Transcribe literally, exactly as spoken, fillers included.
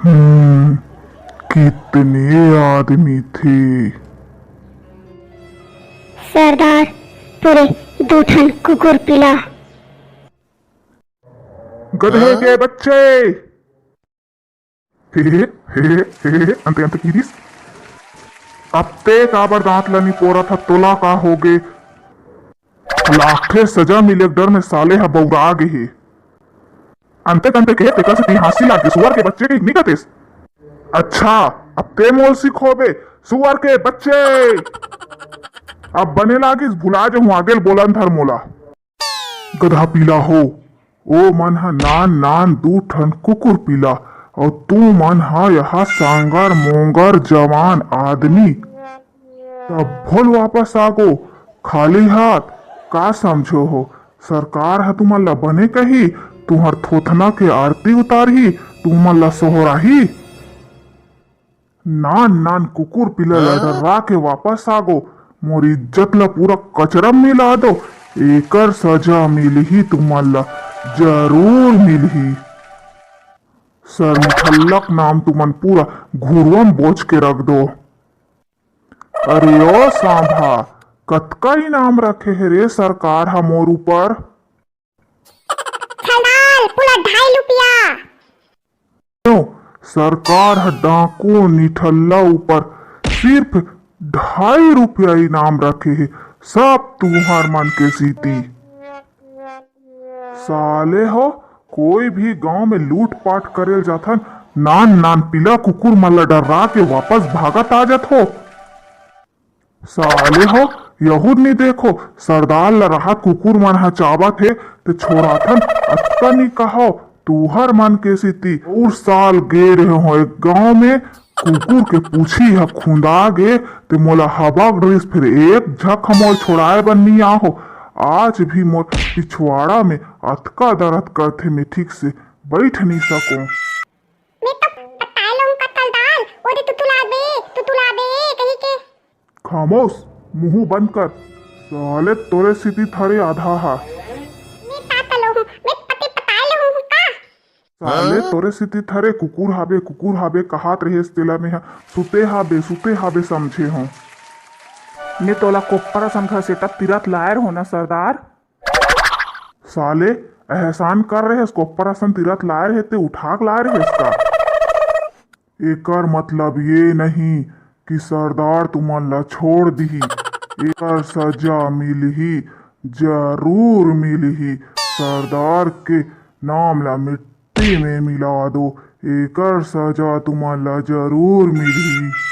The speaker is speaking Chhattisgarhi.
हम्म, कितने आदमी थे? सरदार, पूरे दू ठन कुकुर पीला। गधे के बच्चे! हे, हे, हे, हे, अंते, अंते किरिस। अब ते काबर दांत ल निपोरत ह, तोला का होगे? लागथे सजा मिले के डर में साले ह बौरा गे हे। अंते तंते के तेकर से ती हाँसी लागे, सुअर के बच्चे के नी कतेस। अच्छा, अब ते मोल सिखोबे, सुअर के बच्चे। अब बने लागिस, भुला जहूँ, आगे ल बोलन धर मोला। गधा पीला हो, ओ मन ह नान नान दू ठन कुकुर पीला, अउ तू मन ह यहाँ सांगर मोंगर जवान आदमी। तब भोल वापस आ गो, खाली हाथ। का समझो हो, सरकार ह तुमन ला बने कही, तुहर थोथना के आरती उतारही, तुमन ला सोहराही। नान नान कुकुर पीला ला डर्रा के वापस आ गो, मोर इज्जत ला पूरा कचरा मिला दो, एकर सजा मिलही तुमन ला, जरूर मिलही। सरनिठल्लक नाम तुमन पूरा घुरुआ म बोच के रख दो। अरे ओ सांभा, कतका इनाम रखे हे रे सरकार ह मोर ऊपर? सरदार, पूरा ढाई रुपया। क्यों? सरकार ह डाकू निठल्ला ऊपर सिर्फ ढाई रुपया इनाम रखे हे, सब तुहर मन के सीती। साले हो, कोई भी गांव में लूट पाट करे ल जाथन, नान नान पीला कुकुर मन ला डर्रा के वापस भागत आ जात हो। साले हो, यहूद नी देखो, सरदार ला राहत कुकुर मन ह चाबत हे, ते छोड़ाथन, अतका नी कहो, तुहर मन के सीती। अउर साल गे रहे हो एक गांव में, कुकुर के पूछी ह खुंदा गे, ते मोला हबक डरिस, फिर एक झक ह मोर छोड़ाए बर नी आहो। आज भी मोर पिछवाड़ा में अतका दर्द करथे, मैं ठीक से बैठ नी सकों। मैं तो पताए लूं कतल दाल, ओदे तुतुलाबे, तुतुलाबे कही के। खामोश, मुंह बंद कर। साले तोरे सीती थरे आधा हा। मैं तात लूं, मैं पते पताए लूं का? साले तोरे सीती थरे कुकुर हाबे, कुकुर हाबे कहात रहेस तेला मैं हा सुते हाबे, सुते हाबे समझे हों। मैं तोला कोप्पर असन घसेटत तिरत लायर हो ना सरदार। साले, एहसान कर रहेस, कोप्पर असन तिरत लाय रहे ते उठाक लाय रहेस का? एकर मतलब ये नहीं कि सरदार तुमन ला छोड़ दिही। एकर सजा मिलही, जरूर मिलही। सरदार के नाम ला मिट्टी में मिला दो, एकर सजा तुमन ला जरूर मिलही।